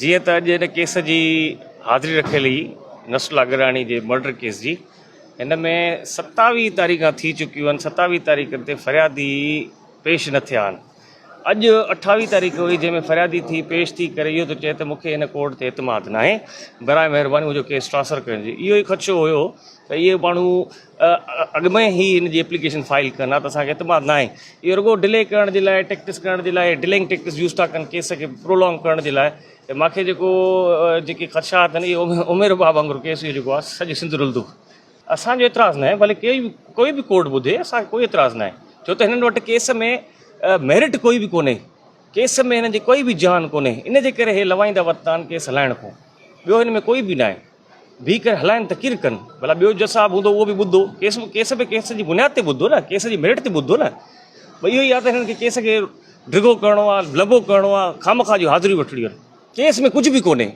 جيئن ته اڄ هن ڪيس جي حاضري رکيل هئي نصرالله اگراڻي جي مرڊر ڪيس جي هن ۾ ستاويهه تاريخان ٿي چڪيون آهن ستاويهه تاريخن تي فريادي پيش نه ٿيا آهن اڄ اٺاويهه تاريخ هئي جنهن ۾ فريادي ٿي پيش ٿي ڪري اهو ٿو چئي ته مونکي هن ڪورٽ تي اعتماد ناهي براء مهرباني منهنجو ڪيس ٽرانسفر ڪرڻ جي اهو ئي خدشو هيو ته اهي ماڻهو اڳ ۾ ئي هن جي ايپليڪيشن فائل ڪن ها ته اسان کي اعتماد ناهي. اهو رڳو ڊلي ڪرڻ جي لاء ٽيڪٽس ڪرڻ جي لاء ڊلينگ ٽيڪٽس يوز ٿا ڪن ڪيس کي پرولانگ ڪرڻ جي لاء ته مانکي جيڪو جيڪي خدشات آهن اهي عمر باب وانگر ڪيس اهو جيڪو آهي سڄي سنڌ رلندو. اسان جو اعتراض ناهي ڀلي ڪوئي به ڪوئي به ڪورٽ ٻڌي اسان کي ڪوئي اعتراض ناهي ڇو ته هنن وٽ ڪيس ۾ ميرٽ ڪوئي به ڪونهي ڪيس ۾ هنن جي ڪوئي به جان ڪونهي ان جي ڪري هي لوائيندا وتندا آهن ڪيس هلائڻ کان ٻيو هن ۾ ڪوئي به ناهي. بيهي ڪري هلائن ته ڪير ڪن ڀلا ٻيو جج صاحب هوندو اهو به ٻڌو ڪيس ڪيس به ڪيس جي بنياد تي ٻڌو نه ڪيس جي ميرٽ تي ٻڌو نه ڀئي اهو ئي آهي ته هنن کي ڪيس کي ڊگهو ڪرڻو آهي لنبو ڪرڻو آهي خامخواه جون حاضريون وٺڻيون آهن ڪيس ۾ ڪجهه به ڪونهي.